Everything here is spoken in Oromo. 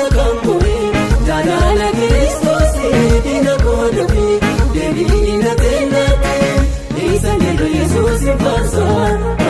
Diina kan mo'e jaalala Kiristoosii diina koodhafi deebii na teellate isa jedhu Yesuus hin faarsaa.